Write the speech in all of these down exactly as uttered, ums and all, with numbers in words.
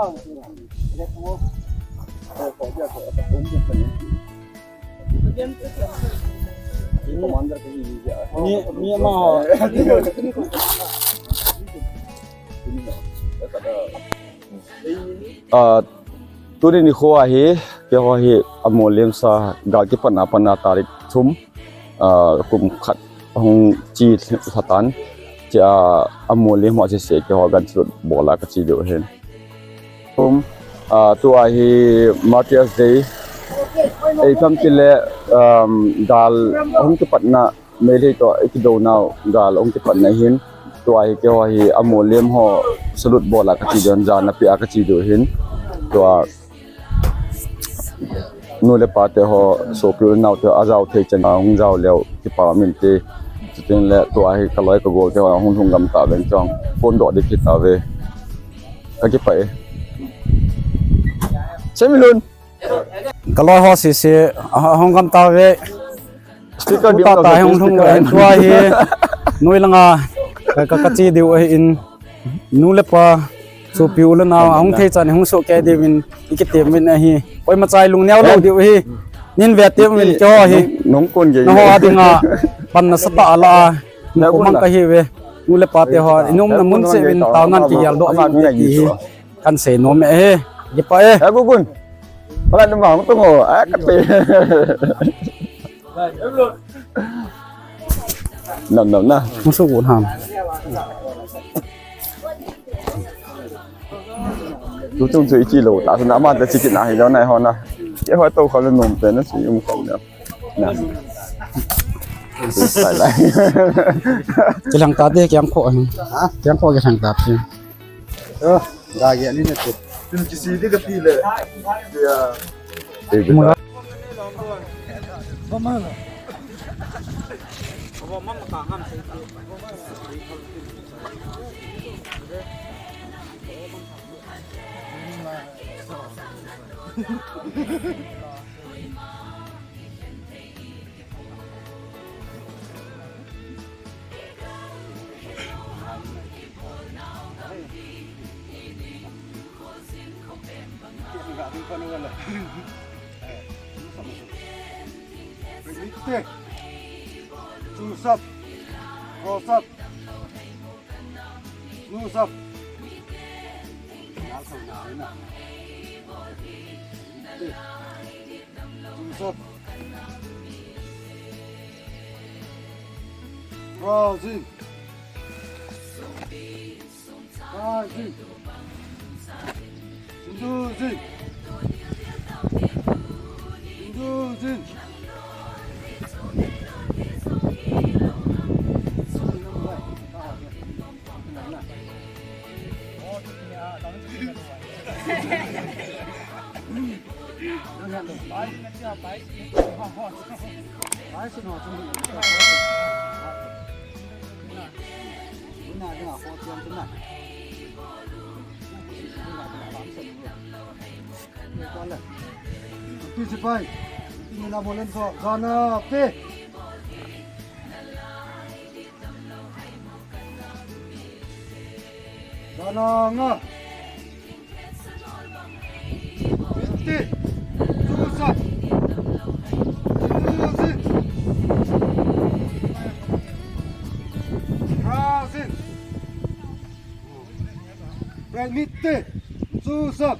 Ni, ni ama ho. Ah, tuni nikho a hi, keiho hi amol lemsa gal kipatna, patna tarik thum, ah, kum khat hung chi lhatan, chia amol lem ho sese keiho gan salute bol a kache diu ahin. Um, ah, tua hi Martyrs Day. Ei, ipi ham itile, um, gal hung kipatna, Meitei toh ikidounau gal hung kipatna ahin. Tua hi keiho hi amol lem ho salute bol a kache diu, jana pe a kache diu ahin. Tua nu le pa te ho, sopi u le nao te ho, ajao thei chan a hung jao leu kipa um inte. Chutengle tua hi kaloi kagol te ho hung lhung gam tauve, chong phondoh ding kitauve. Kakipah e. Semilun. Kaloi ho sese, a, hung gam tauve. Speaker dim tata hung lhung uve, tua hi noi langa ka, ka, kache diu ahin. Nu le pa, sopi u le nao, ahung thei chan hung soh kei diuvin, ikitem uvin ahi. Koima cha ilungneo lou diu ahi. Nin ve te uvin keiho hi. Nung, nung kun ge. Nangho a dinga pan nasatah ala a. Nung kumang kahiuve. Nu le pa te ho, inumna mun cheh uvin taona kigel doh ahi ti hi kahin seinom e. Kipah e. He Gugun. Hola numa hung tung o. A, kate. Nam, nam na. Musu gun ham. Tu tung chu ichi lou ta, na ma ta chi kit na hi lou na ho na. Keiho tou kho le nom te na chi um kho na. Na. Sai lai. Kilang ta te kiang kho hi. Ha? Kiang kho kilang ta te. Ơ, ra ge ni ne tu. Tin kisi di kati le. Ya. Mula. Mitte. Chusap. Rosap. Chusap. Chusap. Brazil. Brazil. Sinduzin. Sinduzin. Pi sipai, pi mina molen so, jana pe. Jana nga. Mitte. Chusap. Chusap. Brazil. Brazil. Mitte. Chusap.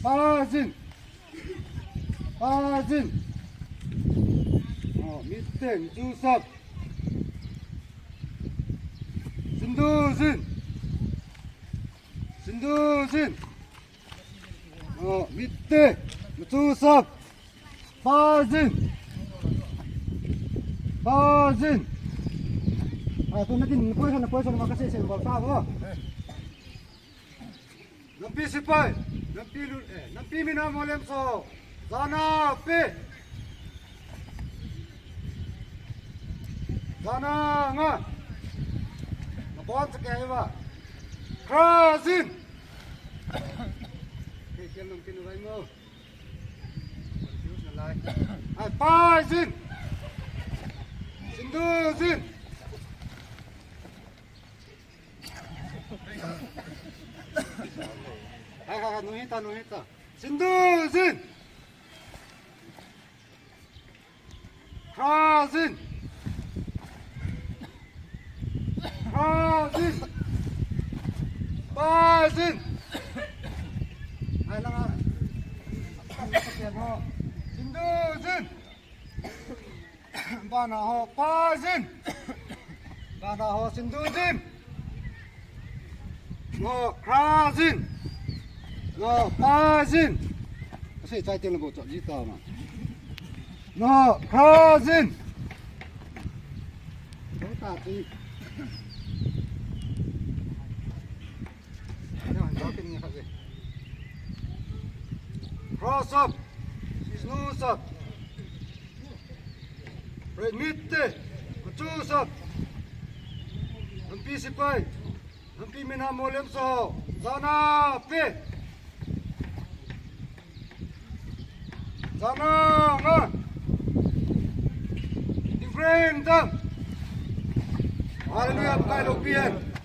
Brazil. Brazil. Oh, mitte. Chusap. Sinduzin. Sinduzin. Oh, mitte. Chusap. Brazil. Brazil. Ah, tu natin, position, position, makasi, sin, ball, pa, oh. Nampi sipai, nampi lu, eh, nampi mina molen so, jana pe. Jana nga. Nabon sa kaya ba? Brazil. Hey, kaya nampi na ba mo? Confuse na lai. Ay, Brazil. Sinduzin. Nuhita, nuhita. Sindu jin. Khra jin. Khra jin. Pa jin. Ai langa. Sindu jin. Bana ho pa jin. Bana ho sindu jin. No khra jin. No pa jin. Asei chai teng le bo chot ji ta ma. No khra jin. Bo ta ti. Cross up. Snooze up. Red meat te. Kuchu sap. Nampi sipai. Nampi mina molem so. Jana pe. Jana nga. Ukraine dam. Hallelujah, Pakai lo pian.